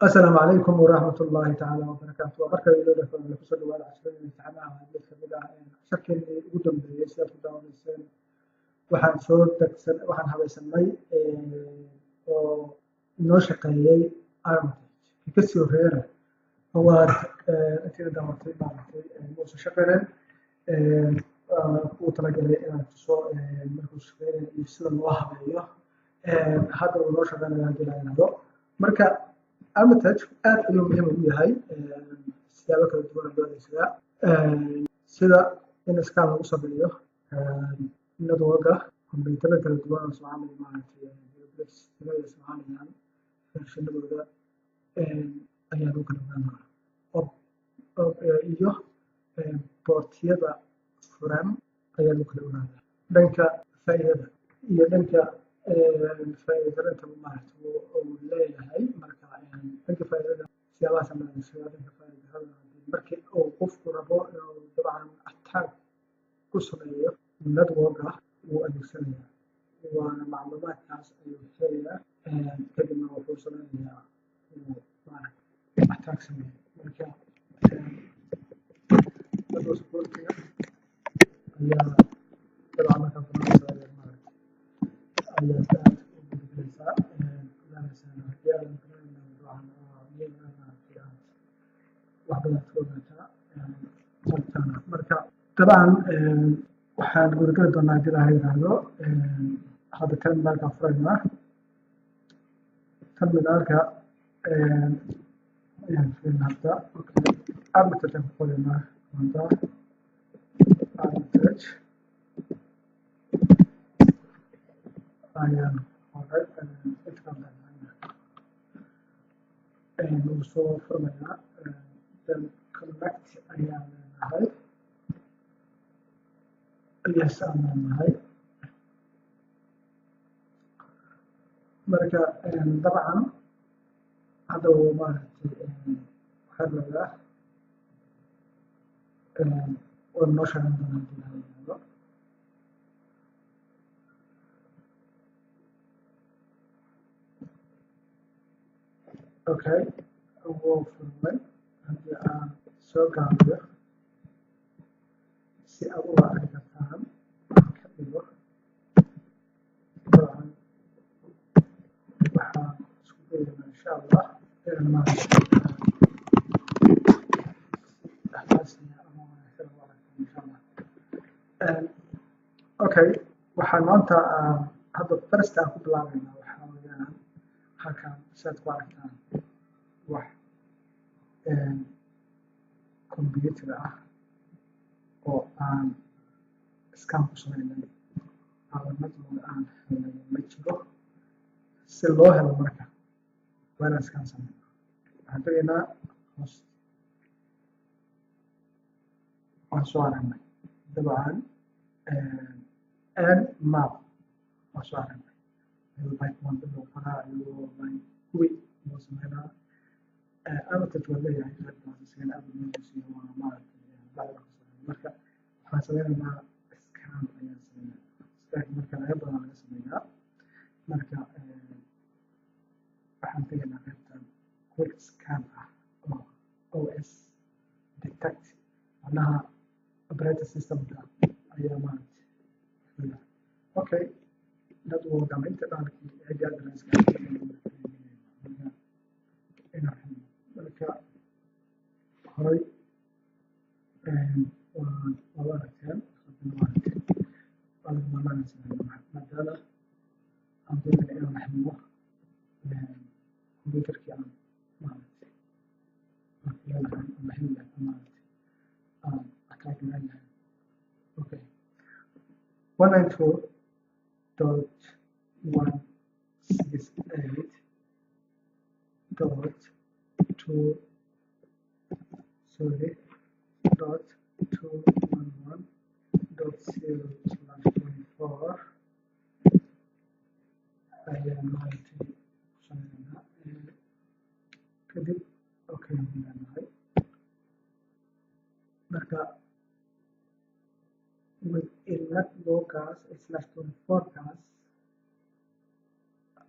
Asalaamu calaykum waraxmat ullaahi tacaala wabarakaatu. Waa markale iloo dhafan kusoo dhawaada casharada imtixaanaha. Mid kamid ah casharkeenii ugu dambeeyey, sidaad ku daawanayseen, waxaan soo degsan, waxaan habaysanay oo inoo shaqeeyey Armitage. Kii kasii horreeyana waad intii daawatay, maaragtay, muusan shaqeynin. Uu talagalay inaan tuso markuu shaqeynayo iyo sida loo habeeyo. Hadda uu noo shaqeynaya haddii la yidhaahdo. Marka Armitage aad ayuu muhiim ugu yahay, siyaabo kala duwan loo adeegsadaa, sida in scan lagu sameeyo networka, kombiyuutarada kala duwan oo soconaya, maaragtay, ay soconayaan versionadooda ayaa lagu kala ogaan karaa iyo portiyada furan ayaa lagu kala ogaadaa. Dhanka faa'iidada iyo dhanka faa'iido maaragtay uu leeyahay. Marka dhanka faa'iidada siyaabahaas loo adeegsadaa. Dhanka faa'iido darrada, markii uu qofku rabo inuu dabcan attack ku sameeyo networka, wuu adeegsanayaa, waana macluumaadkaas ayuu helayaa, kadibna wuxuu sameynayaa inuu, maaragtay, attack sameeyo. Marka network security-ga ayaa dabcan markaa furanaysa ayaa, maaragtay, ayaa aad u gudagelaysaa, ogaanaysaa haddii aadan garanaynin dabcan waa muhiim in, maaragtay, aad wax badan aad ka ogaataa bartaana. Marka dabcan waxaan gudageli doonaa haddii Ilaahay yidhaahdo. Hadda terminalka furaynaa, terminalka ayaan furaynaa hadda. Okay, Armitage aan ku qoraynaa hadda. Armitage ayaan qoray, intaan leenahay wuu soo furmayaa. Then connect ayaan leenahay, yes aan leenahay. Marka dabcan hadda wuu, maaragtay, waxaa rabaa waa noo shaqeyn doonaa haddii Ilaahay yidhaahdo. Okay, wuu furmay. Haddii aan soo gaabiyo si aad uga arki kartaan ka dhigo, dabcan waxaan isku dayaynaa insha Allah inaan, maaragtay, si ama wanaagsan u aragtaan insha Allah. Okay, waxaan maanta hadda first aan ku bilaabaynaa waxaa weeyaan halkan sidaad ku aragtaan wax computer ah oo aan scan ku sameynay ama network aan helnay ma jiro. Si loo helo marka waa inaan scan sameyno. Waxaan tegaynaa host, waan soo aragnay dabcan Nmap, waan soo aragnay ayuu python loo qoraa, ayuu kuwi loo sameynaa. Armitage waa leeyahay qaybtaas, isagana aad muhiim u siiyo, waa, maaragtay, bacda ku sameeyo. Marka waxaan sameynaynaa scan ayaan sameynaa. Scan marka laga badan laga sameeyaa. Marka waxaan tegaynaa qaybtan quick scan ah oo OS detect, macnaha operating systemka ayaa, maaragtay. Okay, network ama inta dhaalkii IP addresska inaan xidhno. Marka horay waa aragteen, haddana waa aragteen, waa laga maarmaan sameyno maadaama aan doonayno inaan xidhno computerkii aan, maaragtay, aan filan lahayn ama heli lahayn, maaragtay, aan attack lahayn. Okay, 192.168 dot two, sorry, .211.0/24 ayaan, maaragtay, ku sameynaa. Kadib okay aan leenahay. Marka within networkaas /24 kaas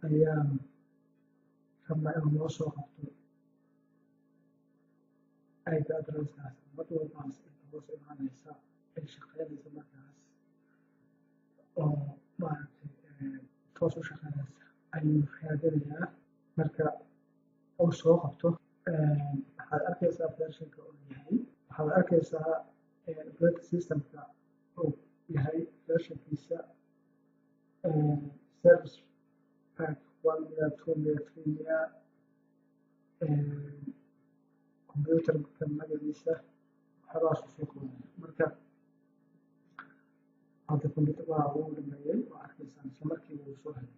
ayaan rabnaa inuu noo soo qabto. IP addresskaas networkaas inta hoos imaanaysa ay shaqeynaysa markaas oo maaragtay toos u shaqeynaysa ayuu raadinayaa. Marka uu soo qabto, waxaad arkaysaa versionka uu yahay, waxaad arkaysaa operating systemka uu yahay, versionkiisa, service pack 1 miya, 2 miya, 3 miya, computerka magaciisa, waxyaabahaas uu soo qabanaya. Marka hadda computer waa uu dhameeyey, waa arkaysaan, isla markiiba uu soo helay.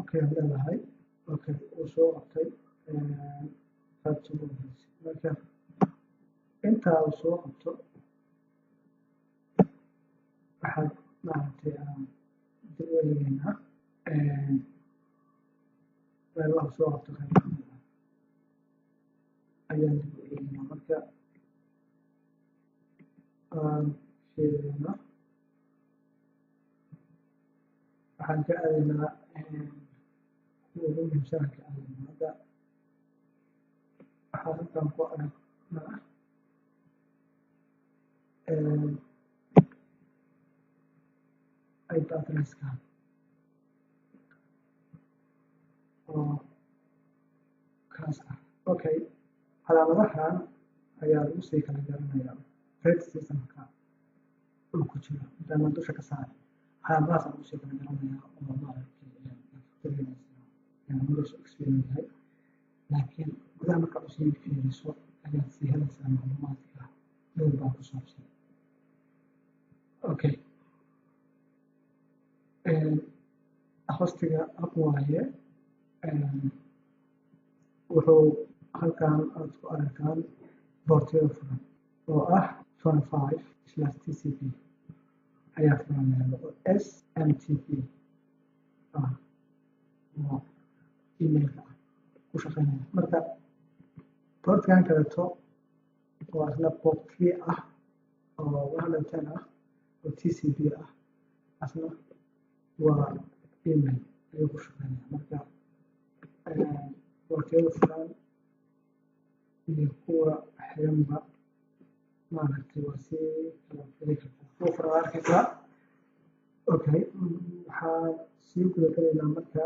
Okay aad leedahay. Okay, uu soo qabtay qaybta ugu horreysay. Marka intaa uu soo qabto, waxaad maaragtay aan dib u eegeynaa qaybaha soo qabto. Qayb kamid ah ayaan dib u eegeynaa. Marka aan fiirino, waxaan ka aadaynaa kuwa ugu muhiimsan aan ka aadaynaa. Hadda waxaan halkan ku aragnaa IP addresska oo kaas ah. Okay, calaamadahan ayaa lagu sii kala garanayaa operating systemka uu ku jiro. Intaan dusha ka saaray, calaamadahaas lagu sii kala garanayaa oo maaragtay dareemaysaa Windows XP inuu yahay, laakiin gudaha markaad usii fiiriso ayaad sii helaysaa macluumaadka dhowr baa ku saabsan. Okay, hostiga up waaye. Wuxuu halkan aad ku aragtaan portiyada furan oo ah 25/TCP ayaa furan oo SMTP ah oo emailka ah ku shaqeynaya. Marka portkan kaleeto oo asna port 3 ah oo 110 ah oo TCP ah, asna waa email ayuu ku shaqeynaya. Marka portiyada furan iyo kuwa xiranba maaragtay waa sii kala firi kartaa. Kuwa furan waa arkaysaa. Okay, waxaan sii guda galaynaa marka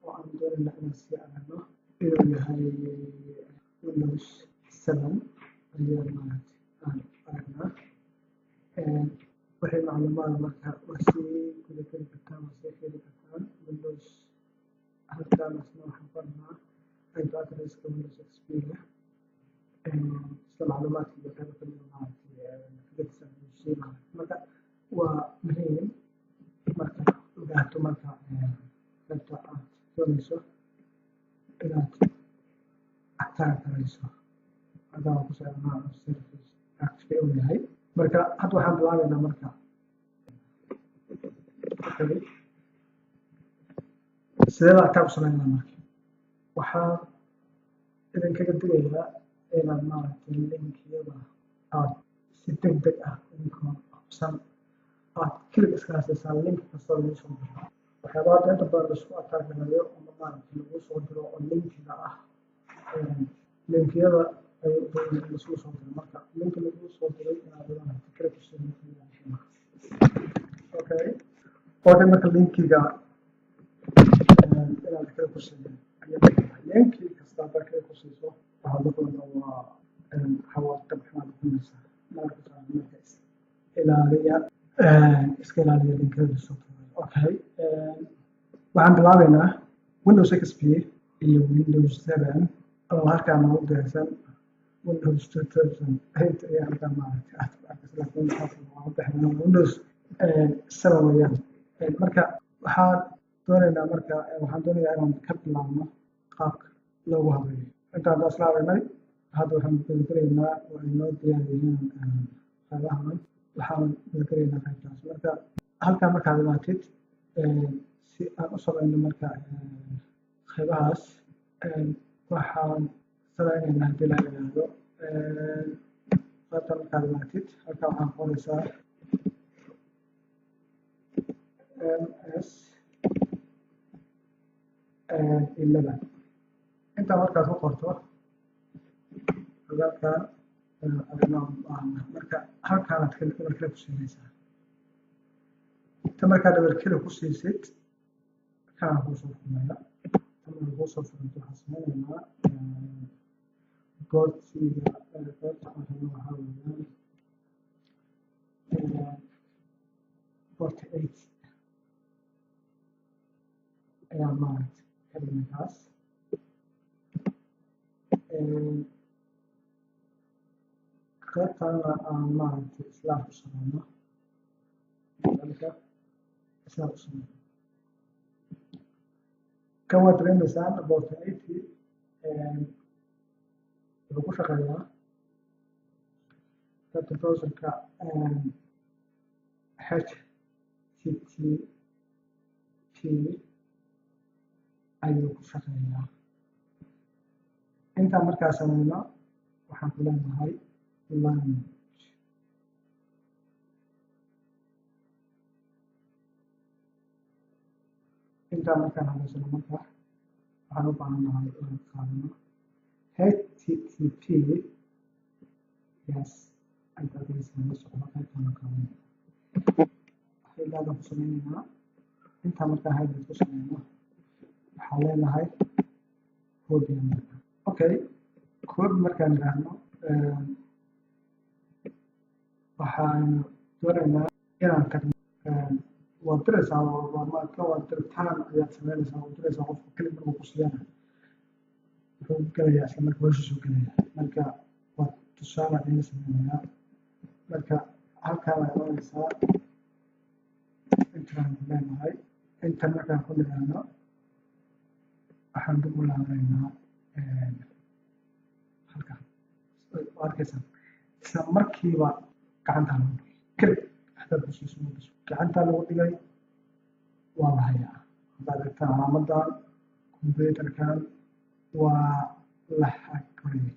oo aan doonaynaa inaan sii aragno inuu yahay Windows 7 ayaa maaragtay aan aragnaa. Wixii macluumaad marka waa sii guda geli kartaan, waa sii fiiri kartaan. Windows halkaan asna waxaan ku aragnaa IP addresska Windows XP leh, isla macluumaadka iyo qaybo kamid ah maaragtay kagadisan ayuu sii maaragtay. Marka waa muhiim marka ogaato marka qaybta aad doonayso inaad attack garayso. Haddaan ku soconnaa service active uu yahay. Marka hadda waxaan bilaabaynaa marka, okay, sidee baa attack u sameynaa? Marka waxaan idinkaga digayaa inaad maaragtay linkiyada aad si deg deg ah idinkoo hubsan aad click iskaga siisaan link kastoo lagu soo diro. Waxyaabaha hadda inta badan laisku attack gareeyo ama maaragtay lagu soo diro oo linkiga ah, linkiyada ayay u badan in laisugu soo diro. Marka linki lagu soo diray inaad maaragtay click ku siin ayaa muhiim ah. Okay, marka linkiga inaad click ku siin ayaa muhiim ah. Linki kasta haddaad click ku siiso, waxaad la kulantaa waa cawaaqib xumaad la kulmaysaa. Marka is ilaaliya, iska ilaaliya linkiyada lasoo tuurayo. Okay, waxaan bilaabaynaa Windows XP iyo Windows 7 oo halkaan noogu diyaarsan. Windows 2008 ayaa halkaan maaragtay aad ku arkaysa, laakiin waxaas waa bixinaa Windows 7 weeyaan. Marka waxaan doonaynaa, marka waxaan doonayaa inaan ka bilaabno qaabka loogu habeeyo. Intaan hadda isla aragnay, hadda waxaan gudagelaynaa oo ay noo diyaar yihiin qaybahan. Waxaan gudagelaynaa qaybtaas. Marka halkaan markaad imaatid, si aan u samayno marka qaybahaas, waxaan samaynaynaa haddii la yidhaahdo qaybta markaad imaatid halkaan waxaan qoraysaa MS 11. Intaa markaad ku qorto, Halkan aragno marka halkaanaad double click ku siinaysaa. Inta markaa double click ku siisid, kana kuu soo furmaya. Tan marka kuu soo furanto, waxaan sameynaynaa port-iga. Qaybta aan rabno waxaa weeyaan port 8 ayaa maaragtay ka dhignay kaas. Qaybtana aan maaragtay slash u sameyno, marka slash u sameyno. Kan waad dareemaysaan, port 80 wuxuu ku shaqeeyaa qaybta browser-ka HTTP ayuu ku shaqeeyaa. Intaan markaa sameyno, waxaan ku leenahay launch. Intaan markaan habeysano, marka waxaan u baahannahay inaan qaadano HTTP. Yes, intaas la socdo. Qaybtaan qaadanayna highlight ku sameynaynaa. Intaan markaan highlight ku sameyno, waxaan leenahay copy. Marka okay, copy markaan idhaahno, waxaanu doonaynaa inaan tagno. Waad diraysaa, marka waa diritaan ayaad sameynaysaa, waad diraysaa qofka. Click markuu ku siiyana, wuxuu gelayaa isla marka howshiisuu gelaya. Marka waa tusaale ayaan sameynayaa. Marka halkaa waa imanaysaa, intaan leenahay. Inta markaan ku nidhaahno, waxaan dib u laabanaynaa halkan. Waa arkaysaa, isla markiiba gacantaa lagu dhigay. Click hadaad ku siiso, gacantaa lagu dhigay, waa la hayaa. Haddaad aragtaan calaamadan, computer-kan waa la hack-gareeyay,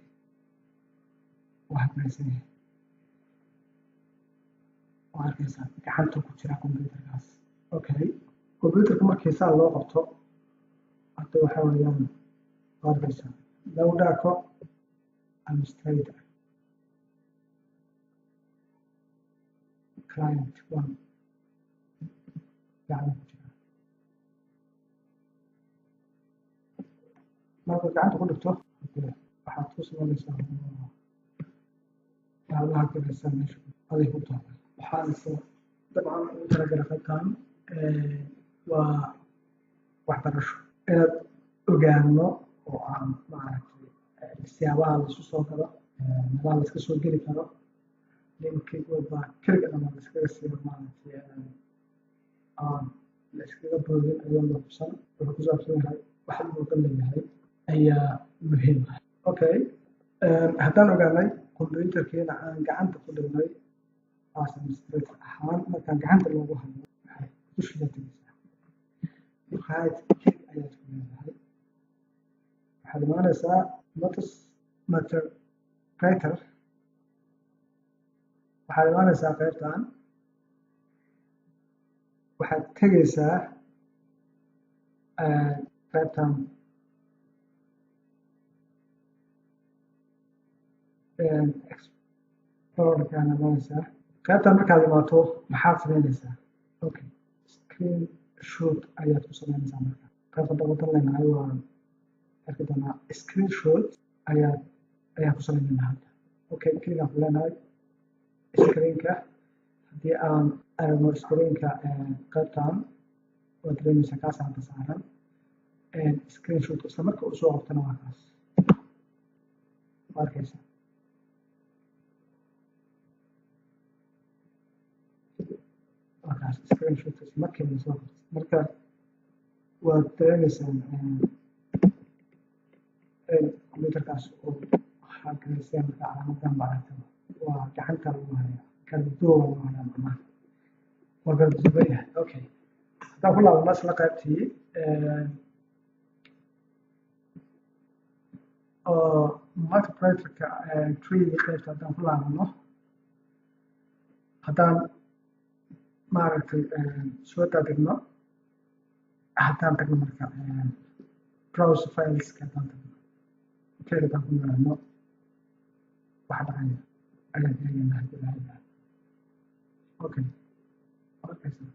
waa hack-garaysan yahay. Waa arkaysaa, gacanta ku jira computer-kaas. Okay, computer-ka markii saa loo qabto hadda, waxa weeyaan waa arkaysaa Lowdako administrator client one gacanta ku jira. Markaad gacanta ku dhigto, waxaad ku sameynaysaa, waxaad la hack-garaysaa meesha aday ku taala. Waxaanse dabcan ugu talagalay qaybtan waa waxbarasho, inaad ogaano oo aan maaragtay siyaabaha laisu soo galo, meelaha laiska soo geli karo, link-i walba keliga dhama laiskaga siiyo, maaragtay aan la iskaga boodin ayoon la hubsan wuxuu ku saabsan yahay, wax looga leeyahay ayaa muhiim ah. Okay, haddaan ogaanay computer-kiina aan gacanta ku dhignay as administrator ahaan, markaan gacanta loogu hayo, waxay dushiisa tegeysaa, right click ayaad ku leedahay. Waxaad imaanaysaa Meterpreter. Waxaad imaanaysaa qaybtan, waxaad tegeysaa qaybtan Explorer-kaan imaanaysaa. Qaybtan markaad imaato, maxaad sameynaysaa? Okay, screen shot ayaad ku sameynaysaa. Marka qaybta dabadan leenahay waan arki doonaa. Screen shot ayaan ku sameynaynaa hadda. Okay, click-aan ku leenahay screen-ka. Haddii aan aragno screen-ka qaybtan, waad dareemaysaa kaas hadda saaran screen shot. Isla marka uu soo qabtana, waa kaas, waa arkaysaa, waa kaas screen shot isla markiiba soo qabtay. Marka waad dareemaysaan computer-kaas uu hack-garaysay. Marka calaamadan ba aragtaba, waa gacanta lagu hayaa, garduuba lagu hayaa, macnaha waa garduuban yahay. Okay, haddaan ku laabano isla qaybtii oo Meterpreter-ka tree, qaybta haddaan ku laabano, haddaan maaragtay soo daadegno, haddaan tagno marka browse files-ka, haddaan tagno click haddaan ku niraahno. Waxa dhacaya ayaan eegaynaa haddii la yidhaahdo. Okay, arkaysa,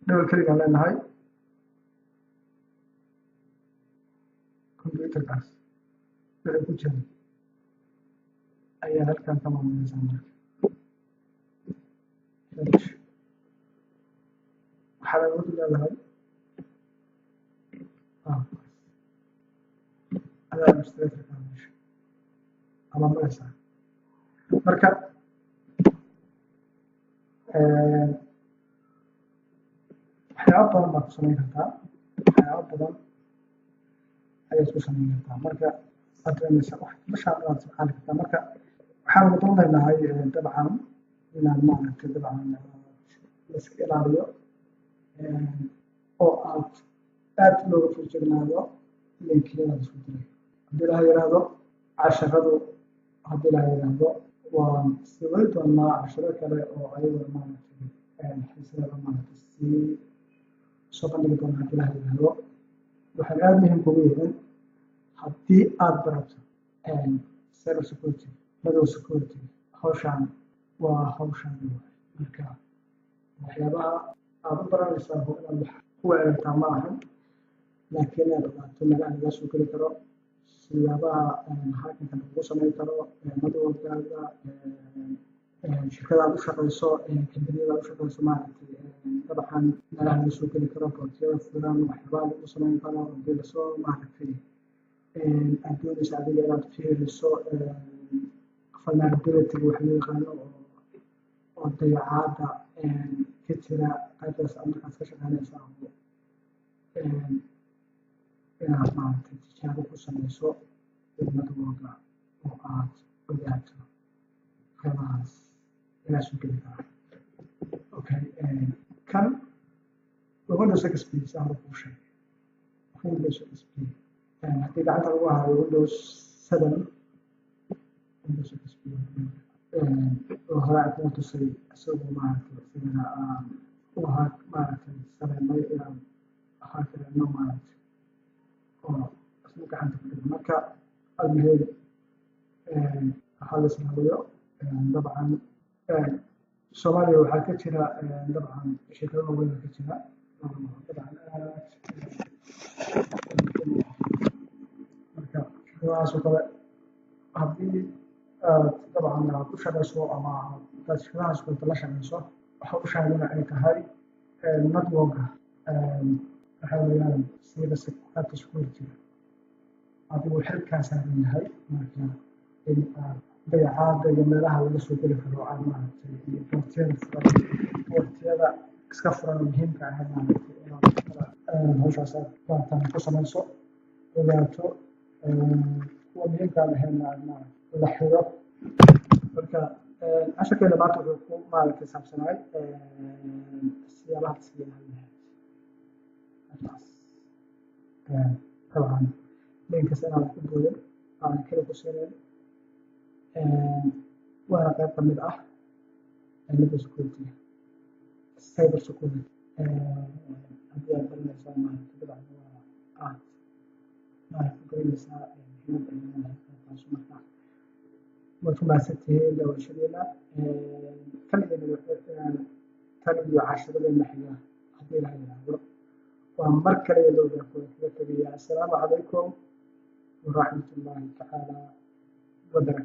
double click aan leenahay. Computerkaas wixii ku jira ayaa halkan ka maamulaysaa. Marka finish, waxaad awood u leedahay adaa administratorka meesha ama maraysaa. Marka waxyaabo badan baad ku samayn kartaa, waxyaabo badan ayaad ku samayn kartaa. Marka waad dareemaysaa wax noloshaa dhan aad isticmaali kartaa. Marka waxaan ugu dan leenahay dabcan inaad maaragtay dabcan la iska ilaaliyo oo aad aad looga feejignaado linkiyada la isku diray. Haddii Ilaha yiraahdo, casharadu haddii Ilaha yiraahdo waan sii wadi doonaa casharo kale oo ayaguna maaragtay xiisadeeda maaragtay sii soo bandhigi doonaa haddii Ilaha yiraahdo. Waxay aada muhiim kugu yihiin haddii aad barato cyber security, network security, hawshaan waa hawshaan waay. Marka waxyaabaha aad u baranaysaa oo inaad wax ku weerartaa ma ahan, laakiin inaad ogaato meelaha lagaa soo geli karo, siyaabaha hacking-ka lagu samayn karo networkaaga, shirkada aad u shaqeyso, kambaniyada aad u shaqeyso, maaragtay dabcan meelaha laga soo geli karo, portiyada furan, waxyaabaha lagu samayn karo haddii lasoo maaragtay aad doonayso adiga inaad fiiriso vulnerability wax loo yaqaano oo dayacaadda ka jira qaybtaas aad markaas ka shaqeynayso, ama inaad maaragtay tijaabo ku sameyso networka oo aad ogaato waxyaabahaas lagaa soo geli karaa. Okay, kan waa Windows XP. Saan hore kuu sheegay, Windows XP haddii gacanta lagu hayo Windows 7, Windows XP oo hore aan kuma tusay, isagoo maaragtay isagana aan u ahaa maaragtay sameynay inaan hakarino maaragtay oo isna gacanta ku dhigo. Marka almuhiim, waxaa la islaaliyo dabcan Soomaaliya waxaa ka jira dabcan shirkado waaweyn ka jira dabcan aad. Marka shirkadahaas oo kale haddii aad dabcan aad u shaqeyso ama hadaad shirkadahaas kaleeto la shaqeyso, hawshaaduna ay tahay networka, waxa weeyaan cyber qaybta security adigu xilkaa saaran yahay. Marka in aad dayacaadda iyo meelaha laga soo geli karo aad maaragtay iyo portiyada furan, portiyada iska furan oo muhiimka ah maaragtay inaad hawshaas aad baaritaan ku samayso, ogaato kuwa muhiimka aan ahayn aad maaragtay la xiro. Marka casharkeena maanta wuxuu ku maaragtay saabsanaay siyaabaha la iskaga ilaalin lahayd markaas dabcan linkas inaadan ku boodin, aadan keli ku siinin, waana qayb ka mid ah network security, cyber security. Haddii aad baranayso maaragtay dabcan waa aad maaragtay garanaysaa muhiimadda ay leedahay qaybtaas. Marka waad ku mahadsantihiin daawashadeena tan iyo tan iyo casharadeenna xiga haddii Ilaha yiraahdo. Waa mar kale looga kaga tegaya. Assalaamu calaykum waraxmat ullaahi tacaala wabarakaatu.